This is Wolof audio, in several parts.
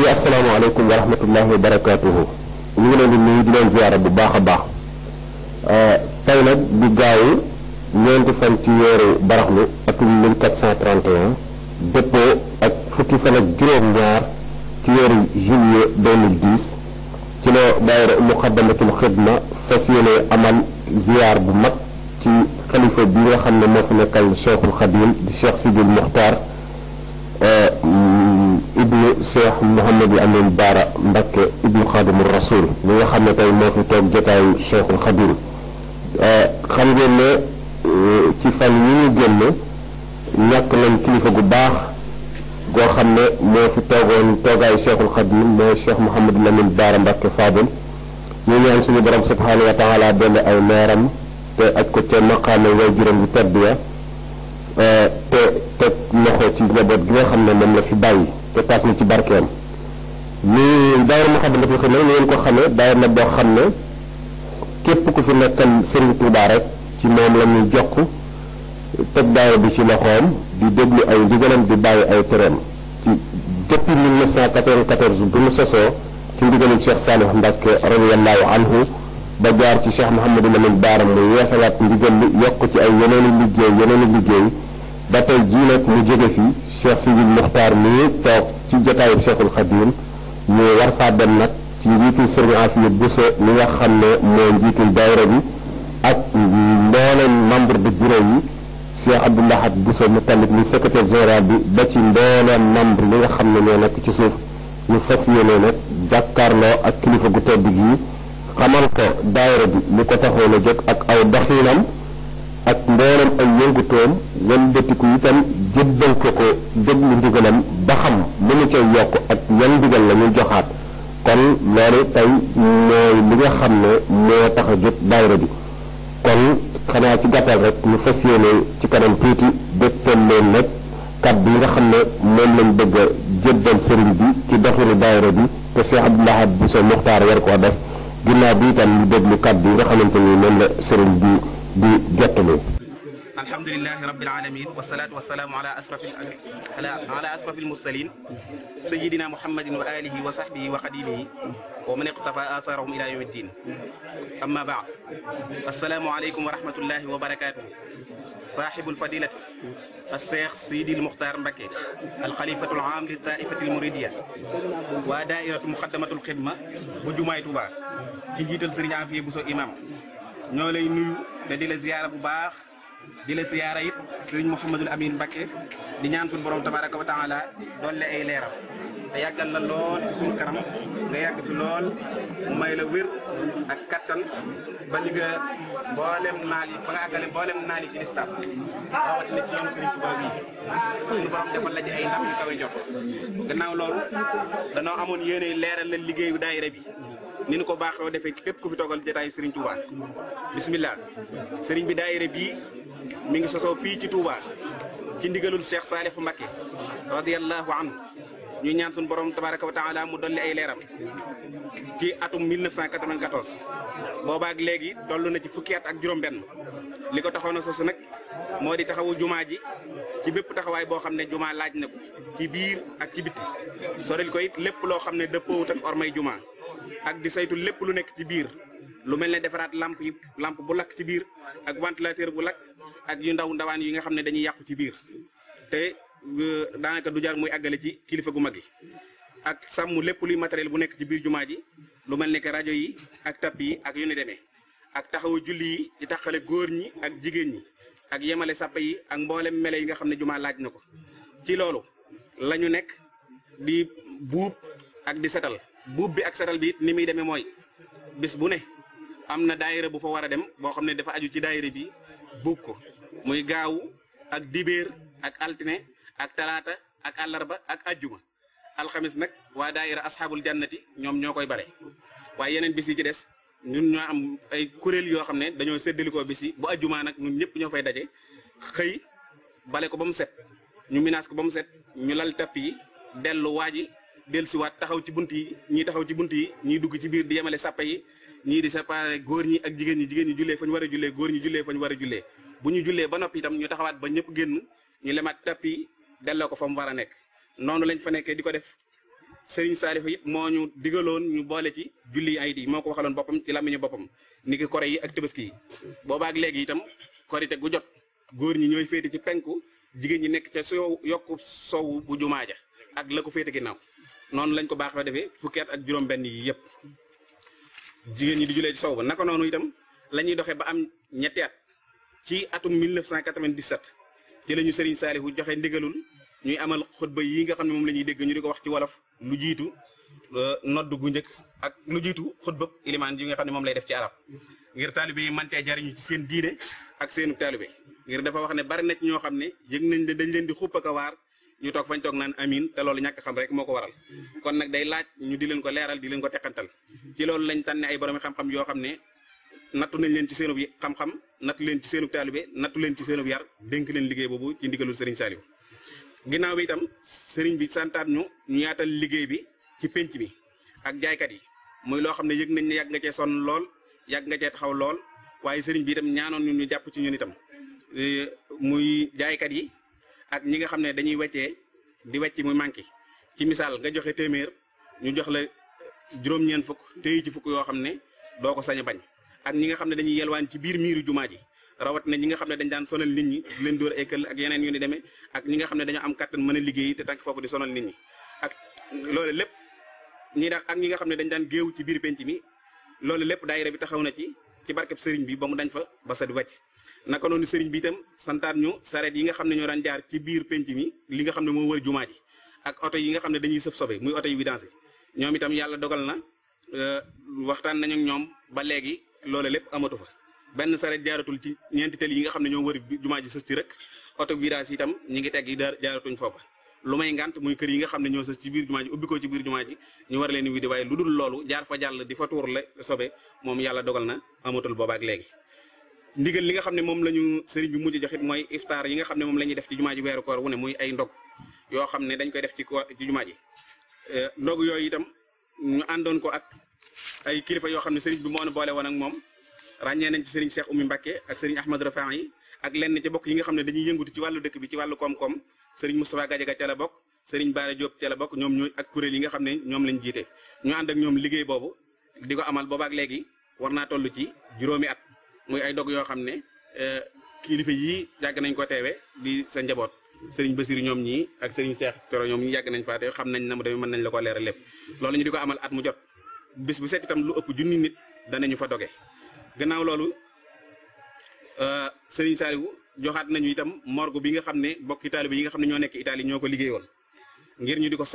yi asalaamaaleykum wa rahmatullahi wa barakaatuhu. ñu ngi leen di nuyu di leen ziyaara bu baax a baax. tey nag di gaawu ñeenti fan ci weeru baraxlu atum 1431 dëppoo ak fukki fan ak juróom-ñaar ci weeru juillet 2010 ci la daayira muqaddamatul xidma fas yéene amal ziyaar bu mag ci xalifa bi nga xam ne moo fi nekkal Cheikhul Khadim di Cheikh Sidil Muxtaar ibnu Cheikh Mouhamadou Amine Bara Mbacké ibnu Xaadimul Rasul li nga xam ne tey moo fi toog jotaayu Cheikhul Khadim xam ngeen ne ci fan yi ñu génn ñàkk nañ kilifa gu baax goo xam ne moo fi toogoon toogaayu Cheikhul Khadim mooy Cheikh Mouhamadou Amine Bara Mbacké Fadil ñu ñaan suñu borom subhanahu wa taala benn ay leeram te aj ko ca maqaame way juróom yu tedd ya te teg loxo ci njaboot gi nga xam ne moom la fi bàyyi te taas na ci barkeem ni daayira Muqaddamatul Xidma ni ngeen ko xamee daayira la boo xam ne képp ku fi nekkal Serigne Touba rek ci moom la ñuy jokk teg daayira bi ci loxoom di déglu ay ndigalam di bàyyi ay tereem ci depuis 1994 bu mu sosoo ci ndigalul Cheikh Salih Mbacké radiyallahu anhu ba jaar ci Cheikh Mouhamadou Lamine Bara mu yeesalaat ndigal li yokk ci ay yeneeni liggéey ba tey jii nag mu jóge fi Cheikh Sidil Muxtaar mi toog ci jotaayu Cheikhul Khadim ñu war faa dem nag ci njiitul Serigne Afia Bousso mi nga xam ne moo njiitul daayira bi ak mbooleem membre de bureau yi Cheikh Abdoulahat Bousso mu tamit ni secrétaire général bi ba ci mbooleem membre li nga xam ne ñoo nekk ci suuf ñu fas yéene nag jàkkaarloo ak kilifa gu tedd gi xamal ko daayira bi li ko taxoon a jóg ak aw doxiinam ak mbooleem ay yëngutoom wëlbatiku itam jébbal ko déglu ndigalam ba xam lu mu cay yokk ak yan ndigal la ñu joxaat kon loolu tey mooy li nga xam ne moo tax a jóg daayira bi kon xanaa ci gàttal rek ñu fas yéene ci kanam tuuti dégtal leen nag kàddu yi nga xam ne moom lañ bëgg a jébbal sëriñ bi ci doxinu daayira bi te Cheikh Abdoulahat Bousso Muxtaar war koo def ginnaaw bi itam ñu déglu kàddu yi nga xamante ni moom la sëriñ bi di jottali. alhamdulilahi rabbil alamin wasalaatu wasalaamu ala asrafil mursalin sayidina muhammadin wa alihi wa sahbihi wa xadimihi wa man iqtafa asarahum ila yawmi ddin amma baad assalaamu aleykum wa rahmatullahi wa barakatuhu sahibul fadilati الشيخ سيدي المختار مبكي الخليفة العام للطائفة المريدية ودائرة مقدمة الخدمة بجمعية توبا ci njiital Serigne Afia Bousso imam ñoo lay nuyu te di la ziyaara bu baax di la ziyaara it Serigne Mouhamadou Amine Mbacké di ñaan suñu borom tabaraka wa taala doole ay leeram te yàggal la lool ci suñu kanam nga yàgg fi lool mu may la wér ak kattan ba li nga mboolem naal yi ba nga àggale mboolem naal yi ci lislaam rawatina ci yoonu Serigne Touba bi suñu borom defal la ci ay ndam yu kawe jot gannaaw loolu danoo amoon yéene leeral leen liggéeyu daayira bi ni ñu ko baaxoo defee képp ku fi toogal jotaayu Serigne Touba bismillah Serigne bi daayira bii mi ngi sosoo fii ci Touba ci ndigalul Cheikh Saliou Mbacké radiyallahu anhu ñu ñaan suñu borom tabaraka wa taala mu dolli ay leeram ci atum 1994 boobaak léegi toll na ci fukki at ak juróom-benn li ko taxoon a sosu nag moo di taxawu jumaa ji ci bépp taxawaay boo xam ne jumaa laaj na ko ci biir ak ci bitti soril ko it lépp loo xam ne dëppoowut ak ormay jumaa ak di saytu lépp lu nekk ci biir lu mel ne defaraat lamp bu lakk ci biir ak ventilateur bu lakk ak yu ndawaan yi nga xam ne dañuy yàqu ci biir te daanaka du jar muy àggale ci kilifa gu mag yi ak sàmm lépp luy matériel bu nekk ci biir jumaa ji lu mel ne que rajo yi ak tapp yi ak yu ni demee ak taxawu julli yi ci taxale góor ñi ak jigéen ñi ak yemale sàppe yi ak mboolem mele yi nga xam ne jumaa laaj na ko ci loolu la ñu nekk di buub ak di setal buub bi ak setal bi it ni muy demee mooy bis bu ne am na daayira bu fa war a dem boo xam ne dafa aju ci daayira bi buub ko muy gaawu ak dibéer ak altine ak talaata ak àllarba ak ajjuma alxamis nag waa daayira asxaabul jannati ñoom ñoo koy bale waaye yeneen bis yi ci des ñun ñoo am ay kuréel yoo xam ne dañoo séddalikoo bis yi bu ajjumaa nag ñun ñëpp ñoo fay daje xëy bale ko ba mu set ñu minaas ko ba mu set ñu lal tapp yi dellu waaji dellusiwaat taxaw ci bunt yi ñii taxaw ci bunt yi ñii dugg ci biir di yemale sàppe yi ñii di séparé góor ñi ak jigéen ñi jullee fa ñu war a jullee góor ñi jullee fa ñu war a jullee bu ñu jullee ba noppi itam ñu taxawaat ba ñëpp génn ñu lemaat tapp yi delloo ko fa mu war a nekk noonu lañ fa nekkee di ko def Serigne Saliou it moo ñu digaloon ñu boole ci julli ayit yi moo ko waxaloon boppam ci làmmiñu boppam ni ki kore yi ak tabaski yi boobaak léegi itam korite gu jot góor ñi ñooy féete ci penku jigéen ñi nekk ca soow yokku sowu bu jumaa ja ak la ko féete ginnaaw noonu lañ ko baaxoo defee fukki at ak juróom-benn yi yëpp jigéen ñi di julee ci sow ba naka noonu itam la ñuy doxee ba am ñetti at ci atum 1997 ci la ñu Serigne Saliou joxe ndigalul ñuy amal xutba yi nga xam ne moom la ñuy dégg ñu di ko wax ci wolof lu jiitu nodd gu njëkk ak lu jiitu xutba ilimaan yi nga xam ne moom lay def ci arab ngir taalibe yi man cee jariñu ci seen diine ak seenu taalibe ngir dafa wax ne bari na ci ñoo xam ne yëg nañ ne dañ leen di xupp ak a waar ñu toog fañ toog naan amin te loolu ñàkk xam rek moo ko waral kon nag day laaj ñu di leen ko leeral di leen ko teqantal ci loolu lañ tànne ay borom xam-xam yoo xam ne nattu nañ leen ci seenub xam-xam nattu leen ci seenub taalibe nattu leen ci seenub yar dénk leen liggéey boobu ci ndigalul Serigne Saliou ginnaaw bi itam Serigne bi santaat ñu yaatal liggéey bi ci penc mi ak jaaykat yi muy loo xam ne yëg nañ ne yàgg nga cee sonn lool yàgg nga cee taxaw lool waaye Serigne bi itam ñaanoon ñu jàpp ci ñun itam muy jaaykat yi ak ñi nga xam ne dañuy weccee di wecc muy manqué ci misaal nga joxe téeméer ñu jox la juróom-ñeent fukk téyi ci fukk yoo xam ne doo ko sañ a bañ ak ñi nga xam ne dañuy yelwaan ci biir miiru jumaa ji rawat na ñi nga xam ne dañ daan sonal nit ñi di leen dóor ay këll ak yeneen yu ni demee ak ñi nga xam ne dañoo am kàttan mën a liggéey te tànk foofu di sonal nit ñi ak loolu lépp ak ñi nga xam ne dañ daan géew ci biir penc mi loolu lépp daayira bi taxaw na ci barkeb sëriñ bi ba mu dañ fa ba sa di wàcc naka noonu sëriñ bi itam santaat ñu sareet yi nga xam ne ñoo daan jaar ci biir penc mi li nga xam ne moo wër jumaa ji ak oto yi nga xam ne dañuy sëf sobe muy oto yu vidange ñoom itam yàlla dogal na waxtaan nañu ak ñoom ba léegi loolu lépp amatu fa benn sareet jaaratul ci ñeenti tël yi nga xam ne ñoo wër jumaa ji sës ci rek oto vidange itam ñi ngi tegg yi jaaratuñ foofa lu may ngant muy kër yi nga xam ne ñoo sës ci biir jumaa ji ubbi ko ci biir jumaa ji ñu war leen widi waaye lu dul loolu jaar fa jàll di fa tuur la sobe moom yàlla dogal na amatul boobaak léegi ndigal li nga xam ne moom la ñu sëriñ bi mujj joxit mooy iftaar yi nga xam ne moom la ñuy def ci jumaa ji weeru koor wu ne muy ay ndog yoo xam ne dañ koy def ci jumaa ji ndog yooyu itam ñu àndoon ko ak ay kilifa yoo xam ne sëriñ bi moo boole woon ak moom ràññee nañ ci sëriñ Cheikh Oumy Mbacké ak sëriñ Ahmad Rafaa yi ak lenn ci bokk yi nga xam ne dañuy yëngutu ci wàllu dëkk bi ci wàllu koom-koom sëriñ Moustapha Gadiaga ca la bokk sëriñ Bara Diop ca la bokk ñoom ñooy ak kuréel yi nga xam ne ñoom lañ jiite ñu ànd ak ñoom liggéey boobu di ko amal boobaak léegi war naa toll ci juróomi at muy ay dog yoo xam ne kilifa yii yàgg nañ ko teewe di sa njaboot sëriñ Basiru ñoom ñii ak sëriñ Cheikh Toro ñoom ñi yàgg nañ faa teew xam nañ na mu demee mën nañ la ko leeral lépp loolu ñu di ko amal at mu jot bis bu set itam lu ëpp junni nit danañu fa doge gannaaw loolu sëriñ Saliou joxaat nañu itam morgue bi nga xam ne bokki taalibe yi nga xam ne ñoo nekk Italie ñoo ko liggéeyoon ngir ñu di ko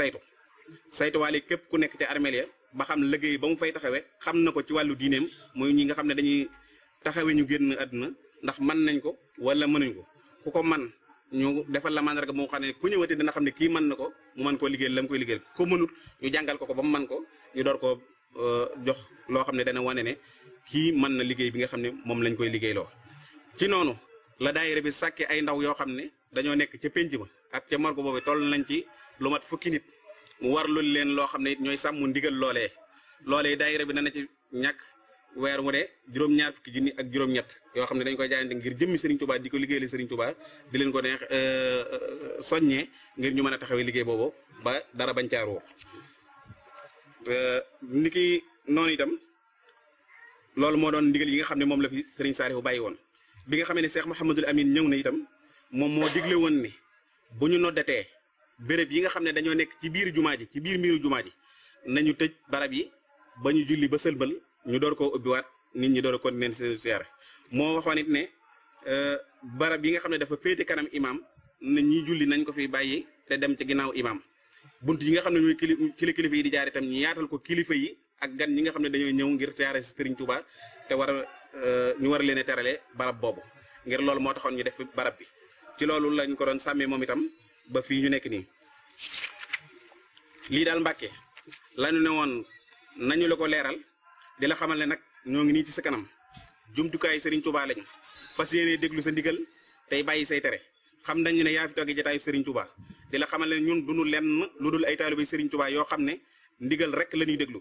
saytuwaale képp ku nekk ci armeel ya ba xam liggéey ba mu fay taxawee xam na ko ci wàllu diineem muy ñi nga xam ne dañuy taxawee ñu génn àdduna ndax mën nañ ko wala mënuñ ko ku ko man ñu defal la mandarga moo xam ne ku ñëwati dana xam ne kii mën na ko mu mën koo liggéeyal la mu koy liggéeyal ko mënut ñu jàngal ko ba mu mën ko ñu door ko jox loo xam ne dana wane ne kii mën na liggéey bi nga xam ne moom lañ koy liggéeyloo ci noonu la daayira bi sàkke ay ndaw yoo xam ne dañoo nekk ca pénc ma ak ca morgue boobu toll nañ ci lu mat fukki nit mu war lu leen loo xam ne it ñooy sàmm ndigal loolee daayira bi dana ci ñàkk weer mu de juróom-ñaar fukki junni ak juróom-ñett yoo xam ne dañ koy jaayante ngir jëmmi Serigne Touba di ko liggéeyal Serigne Touba di leen ko neex soññee ngir ñu mën a taxawee liggéey boobu ba dara bañ caaroo ni ki noonu itam loolu moo doon ndigal yi nga xam ne moom la fi Serigne Saliou bàyyi woon bi nga xamee ne Cheikh Mouhamadul Amine ñëw na itam moom moo digle woon ne bu ñu noddatee béréb yi nga xam ne dañoo nekk ci biir jumaa ji ci biir miiru jumaa ji nañu tëj barab yi ba ñu julli ba sëlbal ñu door koo ubbiwaat nit ñi door a continuer seen siyaare moo waxoon it ne barab yi nga xam ne dafa féete kanam imam na ñi julli nañ ko fi bàyyi te dem ci ginnaaw imam bunt yi nga xam ne ñooy ci la kilifa yi di jaar itam ñu yaatal ko kilifa yi ak gan ñi nga xam ne dañoo ñëw ngir siyaare si Serigne Touba te ñu war a leen a terale barab boobu ngir loolu moo taxoon ñu def barab bi ci loolu lañ ko doon sàmmee moom itam ba fii ñu nekk nii lii daal Mbàkke lañu ne woon nañu la ko leeral di la xamal ne nag ñoo ngi nii ci sa kanam jumtukaay Serigne Touba lañu fas yéenee déglu sa ndigal tey bàyyi say tere xam nañu ne yaa fi toogee jotaayu Serigne Touba di la xamal ne ñun duñu lenn lu dul ay taalibe Serigne Touba yoo xam ne ndigal rek la ñuy déglu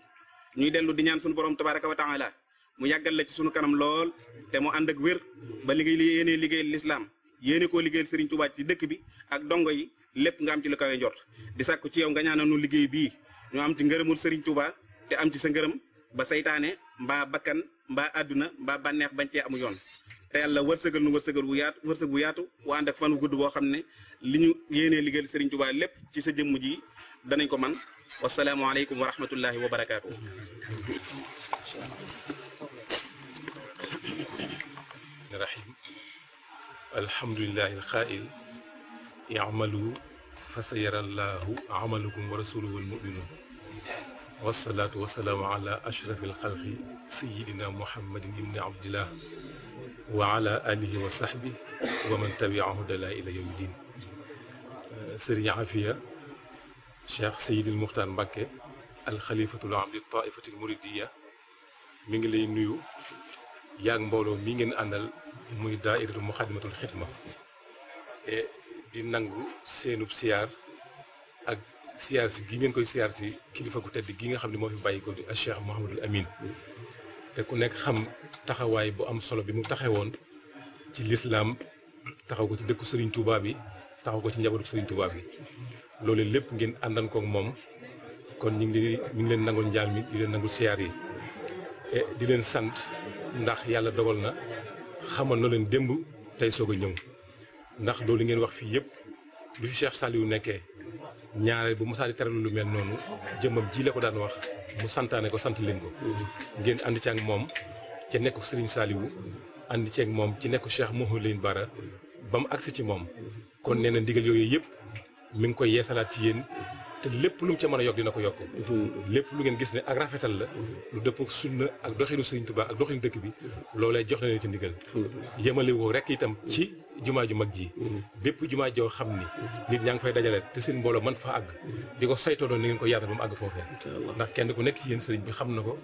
ñuy dellu di ñaan suñu borom tabaraka wa taala mu yàggal la ci sunu kanam lool te mu ànd ak wér ba li ngay yéenee liggéeyal lislaam yéene koo liggéeyal Serigne Touba ci dëkk bi ak dongo yi lépp nga am ci lu kawe njort di sàkku ci yow nga ñaanal nu liggéey bii ñu am ci ngërëmul Serigne Touba te am ci sa ngërëm ba saytaane mbaa bakkan mbaa àdduna mbaa bànneex bañ cee amu yoon te yàlla wërsëgal nu wërsëgal wu yaatu wërsëg bu yaatu wa ànd ak fan wu gudd boo xam ne li ñu yéenee liggéeyal Serigne Touba lépp ci sa jëmm ji danañ ko man wasalaamualeykum wa rahmatullahi wa barakaatu. rahim alhamdulillahi alxaa'il i'malu fa sayara allahu amalakum wa rasuluhu walmuminun wasalaatu wasalaamu ala ashrafi alxalqi sayidina muhammadin ibni abdillah wa ala alihi wa sahbi wa man tabiahu dala ila yawmi din sëriñ Afiya cheikh Seydil Muxtaar Mbàkke alxalifatul am li taifatil muridiya mi ngi lay nuyu yaag mbooloo mi ngeen àndal muy daairatu muxaddamatul xidma di nangu seenub siyaar ak siyaar si gi ngeen koy siyaar si kilifa gu tedd gi nga xam ne moo fi bàyyi ko di Cheikh Mouhamadul Amin te ku nekk xam taxawaay bu am solo bi mu taxawoon ci lislaam taxaw ko ci dëkku Serigne Touba bi taxaw ko ci njabootu Serigne Touba bi loolu lépp ngeen àndan koog moom kon ñu ngi leen nangul njaal mi di leen nangul siyaar yi di leen sant ndax yàlla dogal na xamal na leen démb tey soog a ñëw ndax loolu ngeen wax fii yëpp du fi Cheikh Saliou nekkee ñaare bu Moussa di teralu lu mel noonu jëmmam ji la ko daan wax mu santaane ko sant leen ko ngeen ànd ci ak moom ca nekku Serigne Saliou ànd ci ak moom ci nekku Cheikh Mouhamadou Lamine Bara ba mu agsi ci moom kon nee na ndigal yooyu yëpp mi ngi koy yeesalaat ci yéen te lépp lu mu ca mën a yokk dina ko yokk lépp lu ngeen gis ne ak rafetal la lu dëpp sunna ak doxinu Serigne Touba ak doxinu dëkk bi loolee jox na leen ci ndigal yemale woo rek itam ci jumaa ju mag ji bépp jumaa joo xam ni nit ñaa ngi fay dajale te seen mbooloo mën fa àgg di ko saytoo doon ni ngeen ko yaatal ba mu àgg foofee ndax kenn ku nekk ci yéen sëriñ bi xam na ko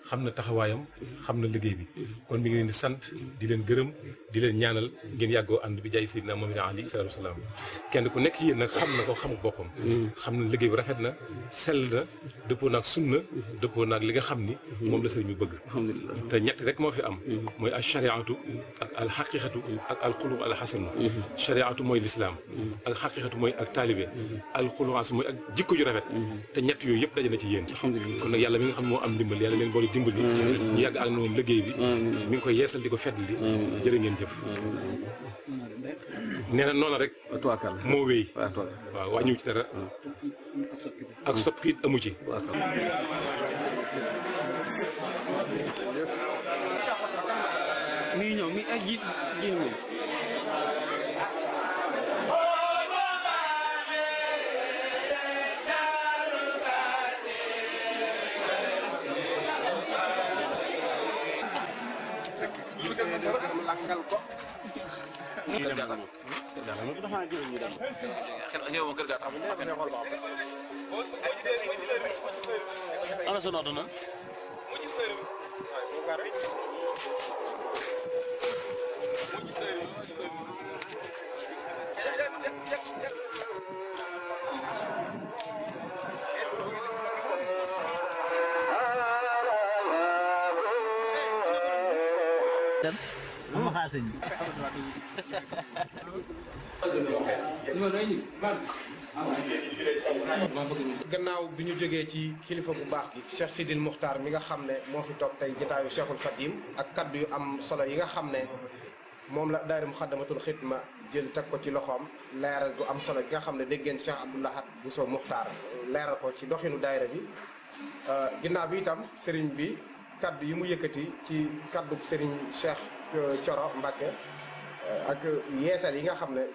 xam na taxawaayam xam na liggéey bi kon mi ngi leen di sant di leen gërëm di leen ñaanal ngeen yàggoo ànd bi jaay Seydina Muhammad alayhi salaatu wasalaam kenn ku nekk ci yéen nag xam na ko xamul boppam xam na liggéey bi rafet na sell na dëppoo naag sunna dëppoo naag li nga xam ni moom la sëriñ bi bëgg te ñett rek moo fi am mooy al shariatu ak al xaqiqatu ak al xuluq al xasan shariatu mooy lislaam ak xaqiqatu mooy ak taalibe al xuluq al xasan mooy ak jikko ju rafet te ñett yooyu yëpp daje na ci yéen kon nag yàlla mi nga xam moo am ndimbal yàlla leen boole dimbali ñu yàgg ak moom liggéey bi mi ngi koy yeesal di ko feddali jërë ngeen jëf nee na noonu rek moo wéy waaw wàññiwu ci dara ak soppi amu ci mi ñëw mi ak ji ñëw ana sa noonu ma xaar sëñ gannaaw bi ñu jógee ci kilifa bu baax gi Cheikh Sidil Muxtaar mi nga xam ne moo fi toog tey jotaayu Cheikhul Khadim ak kaddu yu am solo yi nga xam ne moom la daayira Muxaddamatul Xidma jël teg ko ci loxoom leeral gu am solo bi nga xam ne dégg ngeen Cheikh Abdou Lahad Bousso Muxtaar leeral ko ci doxinu daayira bi ginnaaw bi itam sëriñ bi kaddu yi mu yëkkati ci kaddu sëriñ Cheikh Thioro Mbacke ak yeesal yi nga xam ne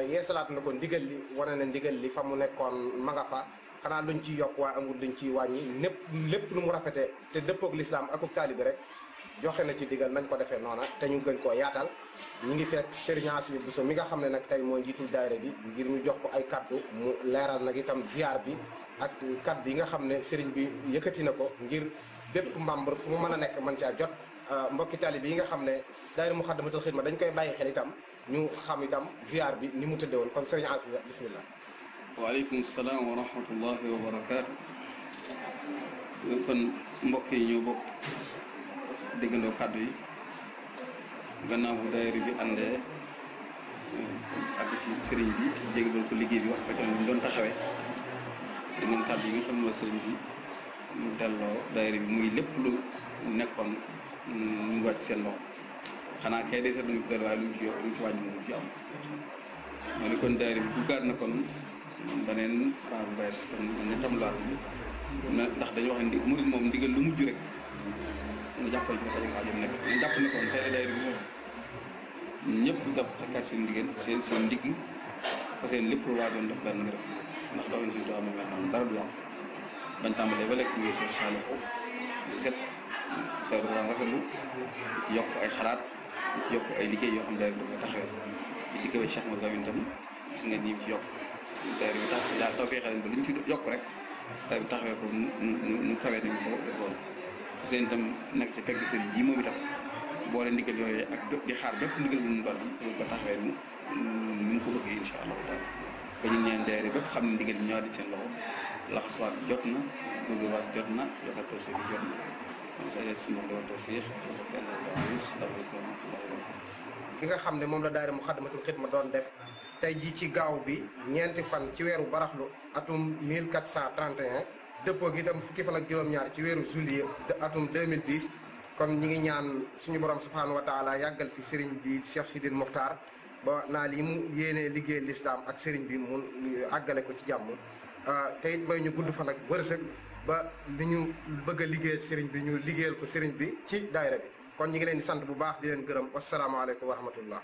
yeesalaat na ko ndigal li wane na ndigal li fa mu nekkoon ma nga fa xanaa luñ ciy yokk waaye amul luñ ciy wàññi lépp lu mu rafetee te dëppoog lislaam akuk taalibi rek joxe na ci digal nañ ko defee noona te ñu gën koo yaatal ñu ngi fekk Serigne Afiya Bousso mi nga xam ne nag tey mooy njiitul daayira bi ngir ñu jox ko ay kaddu mu leeral nag itam ziar bi ak kaddu yi nga xam ne Serigne bi yëkkati na ko ngir bépp membre fu mu mën a nekk mën caa jot mbokki taalibe yi nga xam ne daayira Muxaddamatul Xidma dañ koy bàyyi xel itam ñu xam itam ziar bi ni mu tëddee woon kon Serigne Afiya bismillah. waaleykum salaam wa rahmatullahi wa barakaatu. kon mbokk yi ñoo bokk déggandoo kàddu yi gannaaw bu daayira bi àndee ak ci sëriñ bi jégal ko liggéey bi wax ko ci ñu doon taxawee ngeen kàddu yi nga xam ne sëriñ bi mu delloo daayira bi muy lépp lu nekkoon mu wàcc seen loxo xanaa kay day seetlu ñu ko waaye lu mu ci yokk lu mu ci wàññi moom ci am moo ne kon daayira bi duggaat na kon beneen paa bu bees kon dañu tamlaat na ndax dañu wax ne murid moom ndigal lu mujj rek nga jàppale ci fajog aajo nekk ñu jàpp ne kon tey la daayira bi sax ñëpp daf takkaat seen ndigal seen ndigg fa seen lépp lu waajoon def benn rek ndax doxin si tubaab moom la dara du yàqu bañ tàmbalee ba lekk ngi seen saalixu di set sa du daan rafetlu ci yokk ay xalaat ci yokk ay liggéey yoo xam daayira bi dafa taxawee ci liggéey ba Cheikh Moussa tam gis nga nii ci yokk daayira bi tax daal taw fee xale ba lu ñu ci yokk rek daayira bi taxawee ko nu kawee nañ ko defoon fa seen itam nekk ci pegg sëriñ ji moom itam boole ndigal yooyu ak di xaar bépp ndigal bu mu doon ba taxawee nu mu ko bëggee incha allahu taala ko ñu ñaan daayira bépp xam ne ndigal bi ñëwaat di seen loxo laxasuwaat jot na bëggewaat jot na yokkal ko sëriñ jot na man sa yet suma doon tawfiix asalaamaaleykum wa rahmatullahi li nga xam ne moom la daayira Muxaddamatul Xidma doon def tey jii ci gaaw bi ñeenti fan ci weeru baraxlu atum 1431 dëppoo gi itam fukki fan ak juróom-ñaar ci weeru juillet atum 2010 kon ñi ngi ñaan suñu borom subhanahu wa taala yàggal fi sëriñ bi Cheikh Sidil Muxtaar ba naa li mu yéenee liggéey lislaam ak sëriñ bi mu àggale ko ci jàmm te it bay ñu gudd fan ak wërsëg ba li ñu bëgg a liggéeyal sëriñ bi ñu liggéeyal ko sëriñ bi ci daayira bi kon ñi ngi leen di sant bu baax di leen gërëm wasalaamaaleykum wa rahmatullah